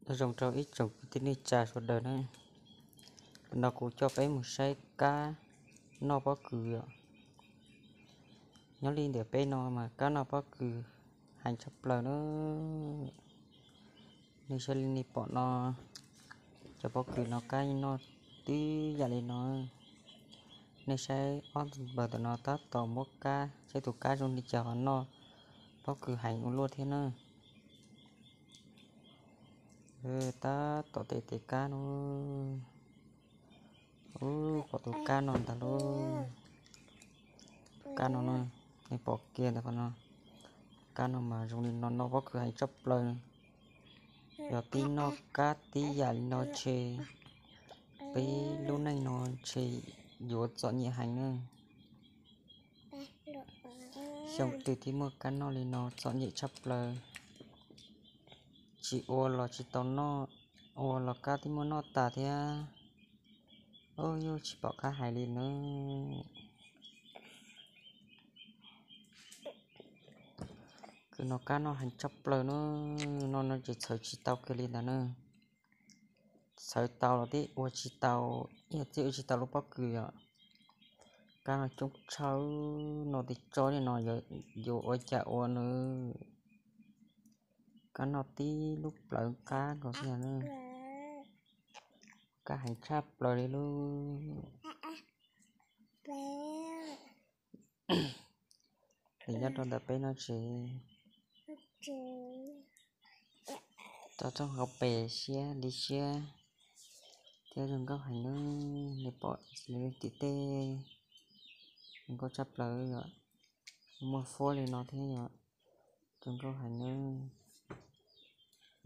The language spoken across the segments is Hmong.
Nyob zoo rau ib tsoom kwv tij neej tsa sawv daws na, no kuv coj peb mus saib kab noj pob kws os. Nyob li ntawm peb no mas kab noj pob kws heev tshaj plaws na. Nej saib li nej pom no, cov pob kws no kab noj tib yam li no. Nej saib ob npawg ntawm no tab tom muab kab, saib tus kab zoo li cas ho noj pob kws heev ua luaj thiab na. Tab tom tes tes kab no. Ub, pom tus kab no ntag lauj. Tus kab no, nej pom kiag ntawm qhov no. Kab no mas zoo li no noj pob kws heev tshaj plaws. Yog tib noj kab tib yam li no ces peb lub neej no ces yuav txom nyem heev na. Xyoo twg tib muaj kab noj li no txom nyem tshaj plaws. Tsis ua los tsis tau noj, ua los kab tib muaj noj tas thiab. Ub, yuav tsis pom qab hais li na. Kws no kab noj heev tshaj plaws na, no no ces txhawv tsis tau kiag li ntag na. Txhawv tau los twb ua tsis tau, ib yam twb ua tsis tau lub pob kws os. Kab no coob tshaj, no tig tso li no yuav ua cas ua na. Kab noj tib lub plawv qab nkaus xwb na. Kab heev tshaj plaws li lauj. Ces nyob rau ntawm peb no ces toj roob hauv pes siab li siab thiab zoo nkauj heev na. Nej pom li tim tej zoo nkauj tshaj plaws yom. Muaj fuab li no thiab yom, zoo nkauj heev na.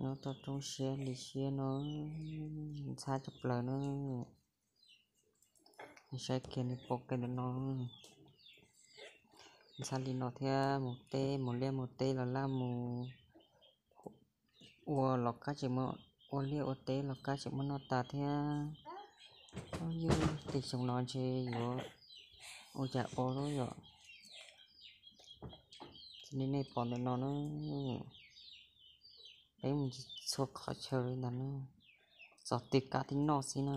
Nyob toj roob siab li siab no, ntxhab tshaj plaws na. Saib kiag nej pom kiag ntawm no, ntxhab li no thiab, mus teb mus liaj mus teb los laj mus, ua los kab tseem muaj, ua liaj ua teb los kab tseem muaj noj tas thiab. Ub, yog tej xyoo no ntshe yuav ua cas ua lawm yom. Li nej pom ntawm no na, peb mus txhua qhov chaw li ntawd na, txog twg kab twb noj xwb na.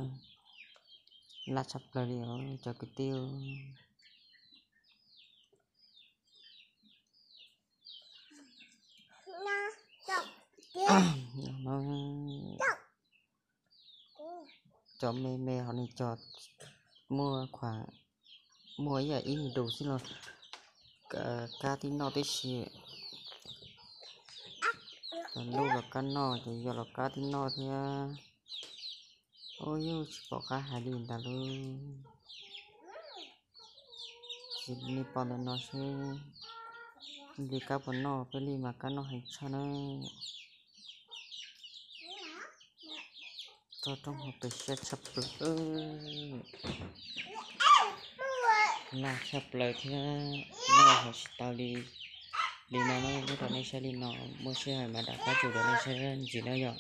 Laj tshaj plaws li os cov kwv tij. Cov me me ho nws cog muaj khuam, muaj ib yam ib nus dus xwb los kab tib noj tib si. Cov lub los kab noj, cov yos los kab tib noj thiab. Ub, yuav tsis pom qab hais li ntag lauj. Ces nej pom ntawm no seb li kab puas noj, peb li mas kab noj heev tshaj na. Toj roob hauv pes siab tshaj plaws, laj tshaj plaws thiab, noj ho tsis tau li. Li no na, muab rau nej saib li no, muaj sij hawm mas rov qab tso rau nej saib ntxiv na yom.